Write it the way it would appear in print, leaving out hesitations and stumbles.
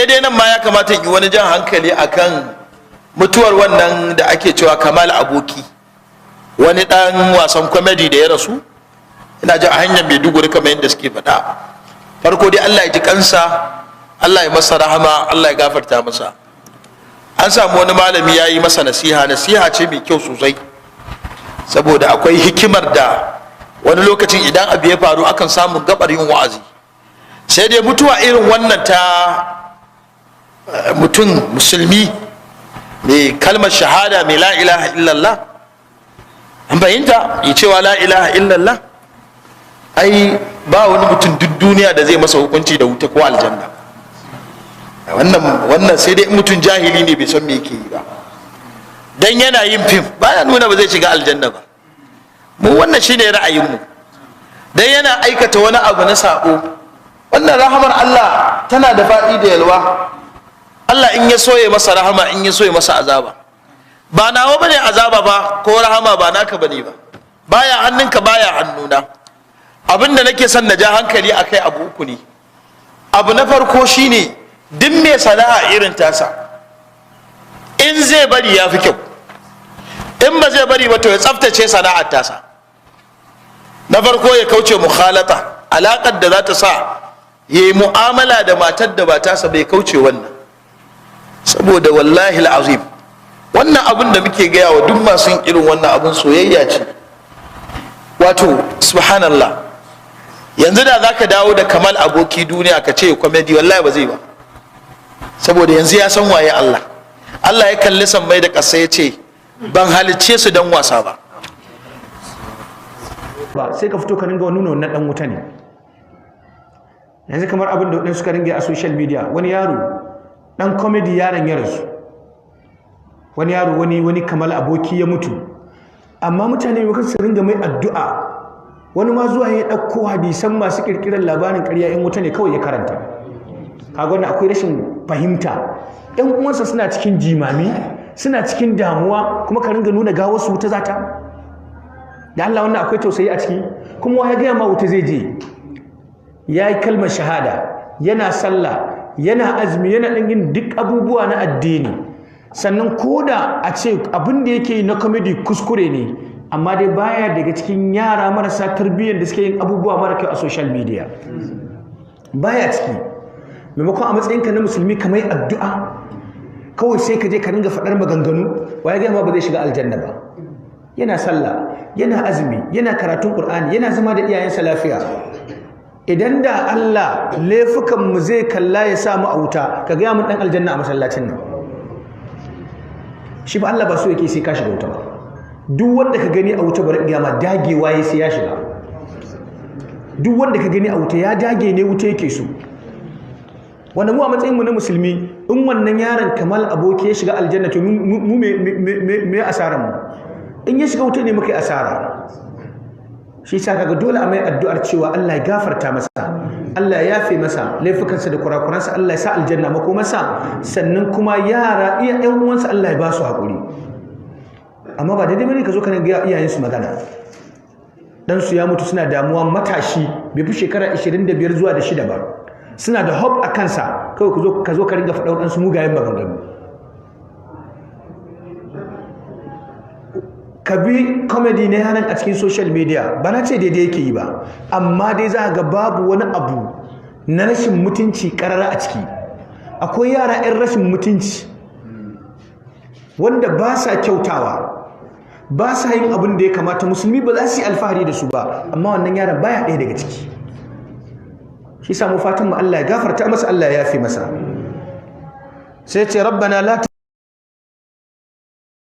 Daidai nan ma ya kamata in yi wani jan hankali akan mutuwar wannan da ake cewa Kamal Aboki, wani ɗan wasan comedy da ya rasu, ina ji a hanyar Maiduguri, kamar yadda suke faɗa. Farko dai, Allah ya ji kansa, Allah ya masa rahama, Allah ya gafarta masa. An samu wani malami ya yi masa nasiha. Nasiha ce mai kyau sosai, saboda akwai hikimar da wani lokacin idan abu ya faru akan samu gabar yin wa'azi. Sai dai mutuwa irin wannan ta mutum musulmi mai kalmar shahada, mai la ilaha illallah, an fahimta yi cewa la ilaha illallah, ai ba wani mutum duk duniya da zai masa hukunci da wuta ko aljanna. Wannan sai dai in mutum jahili ne, bai san me yake yi ba. Dan yana yin fim baya nuna ba zai shiga aljanna ba. Mu wannan shine ra'ayinmu. Dan yana aikata wani abu na sabo, wannan rahamar Allah tana da faɗi da yalwa. Allah in ya so ya masa rahama, in ya so ya masa azaba. Ba nawa bane azaba ba ko rahama, ba naka bane ba, baya hannunka, baya hannuna. Abinda nake son na ja hankali akai abu uku ne. Abu na farko shine, duk mai sana'a irin tasa, in zai bari ya fi kyau. In ba zai bari ba, to ya tsaftace sana'ar tasa. Na farko, ya kauce mukhalata, alaƙar da za ta sa ya yi mu'amala da matar da ba tasa, bai kauce wannan. Saboda wallahi azim, wannan abin da muke gaya wa duk masu yin irin wannan abin, soyayya ce. Wato subhanallah, yanzu da za ka dawo da Kamal Aboki duniya ka ce comedy, wallahi ba zai ba, saboda yanzu ya san waye Allah. Allah ya kalli sammai da ƙasa ya ce, "Ban halicce su don wasa ba." Ba sai ka fito ka ringa nuna wannan dan wuta ne. Yanzu kamar abin da waɗansu suka ringa a social media, wani yaro dan comedy, yaron ya rasu, wani yaro, wani Kamal Aboki ya mutu, amma mutane maimakon su ringa mai addu'a, wani ma zuwa ya ɗauko hadisan masu ƙirƙirar labarin ƙarya in wuta ne kawai ya karanta. Kaga wannan akwai rashin fahimta. Ƴan uwansa suna cikin jimami, suna cikin damuwa, kuma ka ringa nuna gawar su wuta zata. Da Allah, wannan akwai tausayi a ciki? Kuma wa ya gaya ma wuta zai je? Ya yi kalmar shahada, yana sallah, yana azumi, yana ɗan yin duk abubuwa na addini. Sannan ko da a ce abin da yake yi na comedy kuskure ne, amma dai baya daga cikin yara marasa tarbiyyar da suke yin abubuwa mara kyau a social media, baya ciki. Maimakon a matsayinka na musulmi kamar addu'a, kawai sai ka je ka ringa faɗar maganganu. Wa ya gaya ma ba zai shiga aljanna ba? Yana sallah, yana azumi, yana karatun Qur'ani, yana zama da iyayensa lafiya. Idan da Allah laifukan mu zai kalla ya sa mu a wuta, ka gaya mun dan aljanna a masallacin nan. Shi ba Allah ba so yake sai ka shiga wuta ba. Duk wanda ka gani a wuta, bari in gaya ma, dagewa ya sai ya shiga. Duk wanda ka gani a wuta, ya dage ne wuta yake so. Wanda mu a matsayin mu na musulmi, in wannan yaron Kamal Aboki ya shiga aljanna, to mu me asaran mu? In ya shiga wuta ne muka yi asara. Shi sa kaga dole a mai addu'ar cewa Allah ya gafarta masa, Allah ya yafe masa laifukansa da kurakuransa, Allah ya sa aljanna makomarsa. Sannan kuma yara iya ƴan uwansa, Allah ya ba su haƙuri. Amma ba daidai bane ka zo kana ga iyayensu magana. Dan su ya mutu, suna damuwa. Matashi, bai fi shekara 25 zuwa da shida ba, suna da hope a kansa. Kawai ka zo ka ringa faɗa waɗansu mugayen maganganu. Ka bi comedy na yaran a cikin social media, ba na ce daidai yake yi ba, amma dai za ga babu wani abu na rashin mutunci karara a ciki. Akwai yara 'yan rashin mutunci wanda ba sa kyautawa, ba sa yin abin da ya kamata, musulmi ba za su yi alfahari da su ba, amma wannan yaran baya ɗaya daga ciki. Shi samu fatan mu Allah ya gafarta masa, Allah ya yafe masa. Sai ce rabbana la